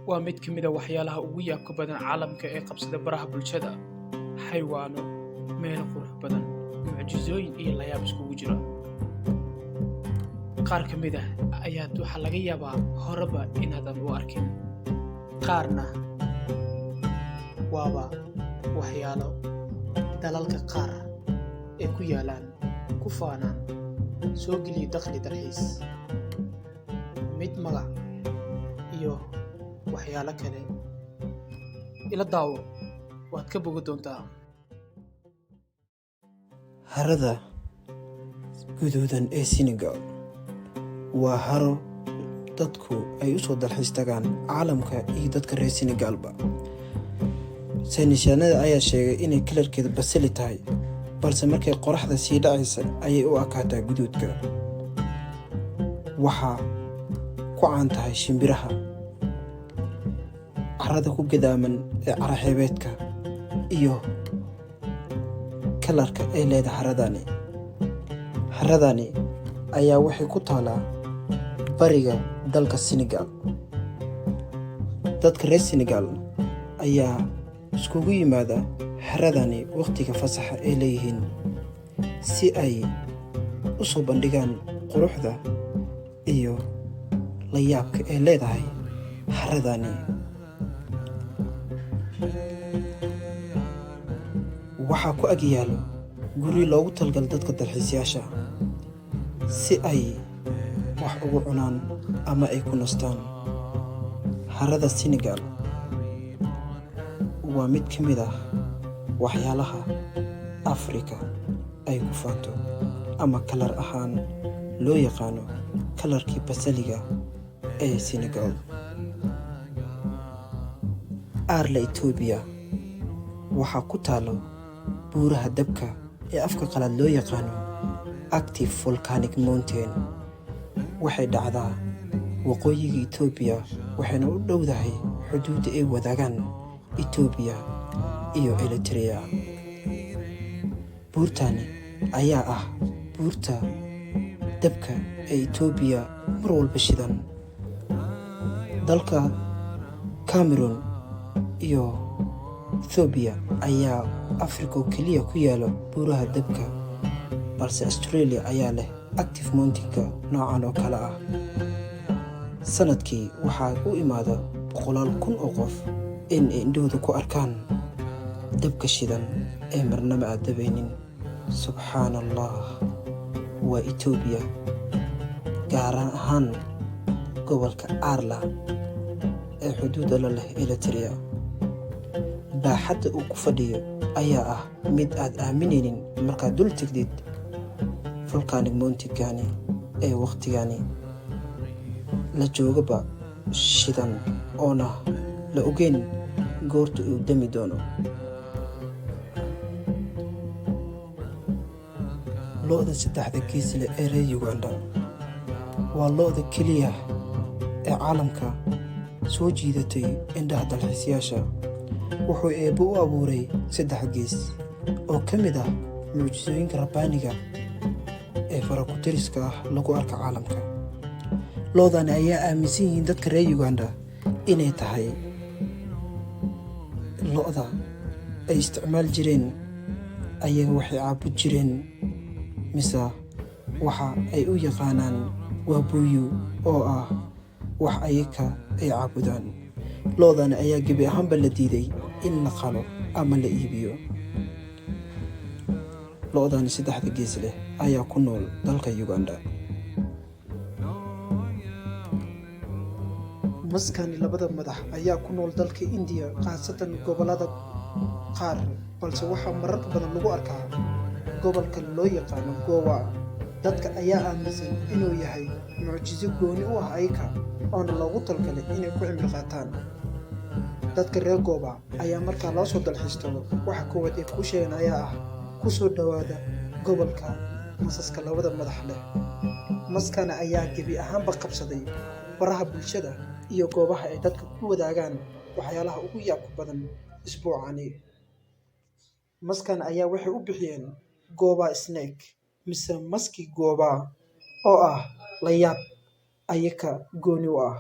Waa mid ka mid ah waxyaalaha ugu yaabka badan caalamka ee qabsada baraha bulshada. Xayawaanno, meelo qurux badan, mucjisooyin iyo layaab iskugu jira. Qaar ka mid ah ayaad waxaa laga yaabaa horeba inaadan u arkin. Qaarna waaba waxyaalo dalalka qaar ee ku yaalaan ku faanaan soo geliya dakhli dalxiis, mid magac iyo waxyaalo kale. Ila daawo, waad ka bogi doontaa. Harada Guduudan ee Senegal waa haro dadku ay u soo dalxiis tagaan caalamka iyo dadka reer Senegalba. Saynisyahanada ayaa sheegay inay kalarkeedu basali tahay, balse markay qoraxda sii dhacaysa ayay u ekaataa guduudka. Waxaa ku caan tahay shimbiraha, carrada ku gadaaman ee carro xeebeedka iyo kalarka ay leedahay haradani. Haradani ayaa waxay ku taalaa bariga dalka Senegal. Dadka reer Senegal ayaa iskugu yimaada haradani waqtiga fasaxa ay leeyihiin si ay u soo bandhigaan quruxda iyo layaabka ay leedahay haradani. Waxaa ku ag yaalo guryo loogu talagalay dadka dalxiisayaasha si ay wax ugu cunaan ama ay ku nastaan. Harada Senegal waa mid ka mid ah waxyaalaha Afrika ay ku faanto ama kalar ahaan loo yaqaano kalarkii basaliga ee Senegal. Aarla Itoobiya waxaa ku taalo buuraha dabka ee afka qalaad loo yaqaano Active Volcanic Mountain. Waxay dhacdaa waqooyiga Itoobiya, waxayna u dhowdahay xuduudda ay wadaagaan Itoobiya iyo Eritrea. Buurtani ayaa ah buurta dabka ee Itoobiya mar walba shidan. Dalka Cameroon iyo Ethiopia ayaa Afrika oo keliya ku yaalo buuraha dabka, balse Australia ayaa leh active mountain-ka noocan oo kale ah. Sanadkii waxaa u imaada boqolaal kun oo qof in ay indhahooda ku arkaan dabka shidan ee marnaba aan dabaynin. Subxaana Allah, waa Itoobiya, gaar ahaan gobolka Aarla ee xuduudda la leh Eritrea. Baaxadda uu ku fadhiyo ayaa ah mid aad aaminaynin markaad dul tagtid volcanic mountain-kani ee waqtigani la joogaba shidan oona la ogeyn goorta uu dami doono. Lo'da saddexda gees leh ee reer Uganda waa lo'da keliya ee caalamka soo jiidatay indhaha dalxiisayaasha. Wuxuu Eebbe u abuuray saddex gees oo ka mid ah mucjisooyinka rabbaaniga ee fara-ku-tiriska ah lagu arko caalamka. Lo'dani ayaa aaminsan yihiin dadka reer Uganda inay tahay lo'da ay isticmaali jireen ayaga waxay caabud jireen mise waxa ay u yaqaanaan waabuyu oo ah wax ayaga ay caabudaan. Lo'dani ayaa gebi ahaanba la diiday in la qalo ama la iibiyo. Lo'dani saddexda gees leh ayaa ku nool dalka Uganda. Maskani labada madax ayaa ku nool dalka India, khaasatan gobollada qaar, balse waxaa marar badan lagu arkaa gobolka loo yaqaano Goa. Dadka ayaa aaminsan inuu yahay mucjiso gooni u ah ayaga oona loogu talagalay inay ku cimri qaataan. Dadka reer Goa ayaa markaa loo soo dalxiis tago waxa koowaad ay kuu sheegaan ayaa ah ku soo dhawaada gobolka masaska labada madax leh. Maskana ayaa gebi ahaanba qabsaday baraha bulshada iyo goobaha ay dadka ku wadaagaan waxyaalaha ugu yaabka badan isbuucani. Maskan ayaa waxay u bixiyeen Goa Snake mise maski Goa oo ah layaab ayaga gooni u ah.